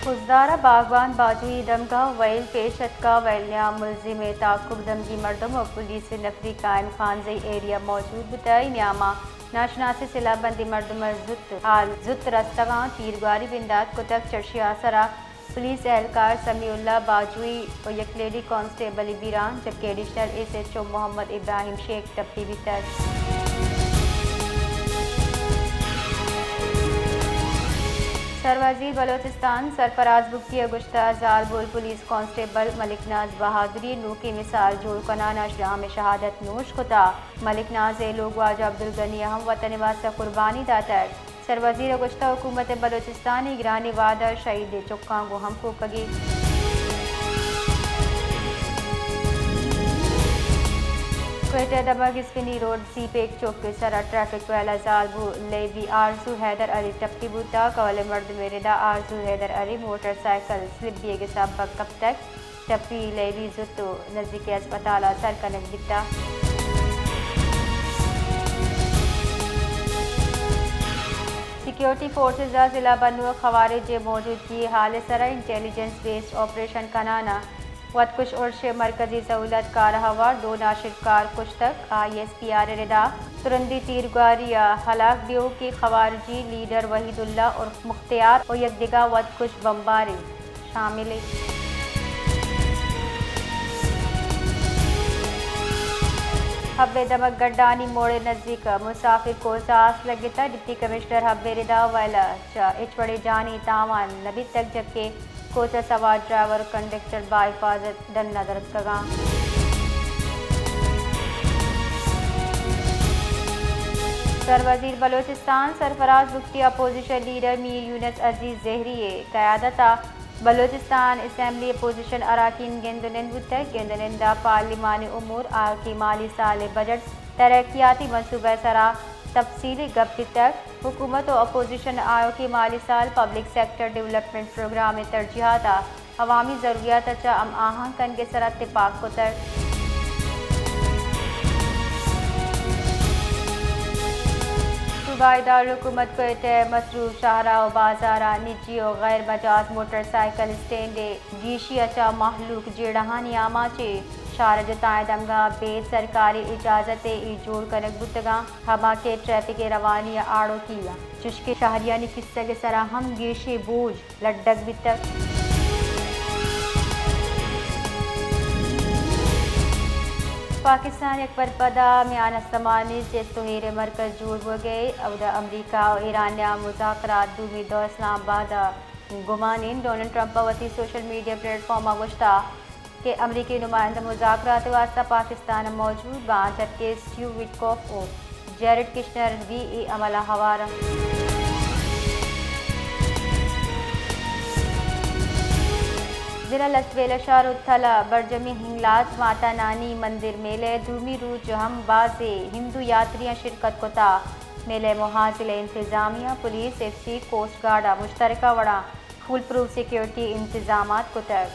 خضدار ء باگبان باجوئی دمگا ویل پیش اتکا، ویل نیام ملزم ء تعاقب دمگی مردم و پولیس ء نفری قائم خانزئی ایریا موجود بوتگ، ای نیاما ناشناسیں سلاہ بندیں مردم ء زوت حال زوت رستگاں تیرگواری بندات کتگ، چرشی آسرا پولیس اہلکار سمیع اللہ باجوئی و یک لیڈی کانسٹیبلے بیران، جبکہ ایڈیشنل ایس ایچ او محمد ابراہیم شیخ ٹپی بیتگ۔ سروزیر بلوچستان سرفراز بگٹی ء گوشتہ، زالبول پولیس کانسٹیبل ملک ناز بہادری نوکیں مثال جوڑ کنان ء شام شہادت نوش کتا۔ ملک ناز ء لوگ واجہ عبدالغنی ء ہم وطن ء واستہ قربانی داتگ۔ سروزیر ء گوشتہ، حکومت بلوچستان ء گرانیں وعدہ شہید ء چکاں گوں ہم کوپگی۔ کوئٹہ دمگ اسپنی روڈ سی پیک چوک ء سرا ٹریفک ویلا زالبول لیوی آرزو حیدر علی ٹپی بوتگ، کہول مردم ء ردا آرزو حیدر علی موٹر سائیکل سلپ بیگ ء سبب کپتگ۔ ٹپی لیوی زوت و نزیک اسپتال ء سر کنگ بیتگ۔ سیکیورٹی فورسز ء ضلع بنو ء خوارج ء موجودگی ء حال ء سرا انٹیلیجنس بیسڈ آپریشن کنان ء وتکش ارش ء مرکزی سہولت کار ء ہوار دو ناشرکار کشتگ۔ آئی ایس پی آر ء ردا ترندی تیرگواری ء ہلاک بیوکیں خوارجی لیڈر وحید اللہ عرف مختیار و یک دگہ وتکش بمبارے شامل انت۔ حب ء دمگ گڈانی موڑ ء نزیک مسافر کوچ ء آس لگتگ، ڈپٹی کمشنر حب ء ردا ویل ء چہ ہچ وڑیں جانی تاوان نہ بیتگ، جبکہ کوچ ء سوار ڈرائیور و کنڈکٹر باحفاظت ڈن ء درتکگاں۔ سروزیر بلوچستان سرفراز بگٹی اپوزیشن لیڈر میر یونس عزیز زہری ء قیادت ء بلوچستان اسمبلی اپوزیشن اراکین گند و نند بوتگ۔ گند و نند ء پارلیمانی امور، آیوکیں مالی سال ء بجٹ، ترقیاتی منصوبہ ء سرا تفصیلی گپ بیتگ۔ حکومت و اپوزیشن ء آیوکیں مالی سال، پبلک سیکٹر ڈیولپمنٹ پروگرام ء ترجیحات ء عوامی ضروریات ء چہ ہم آہنگ کنگ ء سرا تپاک کتگ۔ صوبائی دارالحکومت کوئٹہ ء مصروف شاہراہ و بازاراں نجی و غیر مجاز موٹر سائیکل اسٹینڈ ء گیشی ء چہ مہلوک جیڑہانی آماچ ء شار ء جتائیں دمگاں بے سرکاری اجازت ء اے جوڑ کنگ بوتگاں، ہما کہ ٹریفک ء روانی ء آڑوکی ء چشکہ شہریانی کیسگ ء سرا ہم گیشیں بوجھ لڈگ بیتگ۔ پاکستان یک برپدا میان استمانی جست و ایر ء مرکز جوڑ بوگ ء، اودا امریکہ و ایران نیام مذاکرات دومی دور اسلام آباد ء گمان انت۔ ڈونلڈ ٹرمپ ء وتی سوشل میڈیا پلیٹ فارم ء گوشتہ کہ امریکی نمائندہ مذاکرات ء واستہ پاکستان ء موجود باں، جبکہ اسٹیو وٹکوف و جیرڈ کشنر وی اے عمل ء ہوار انت۔ ضلع لسبیلہ شہر و تھل ء برجمیں ہنگلاج ماتا نانی مندر میلہ ء دومی روچ ء ہم بازیں ہندو یاتریاں شرکت کتا۔ میلہ ء محاذ ضلع انتظامیہ، police, F C, coast guard ء مشترکہ وڑا فول پروف سیکیورٹی انتظامات کتگ۔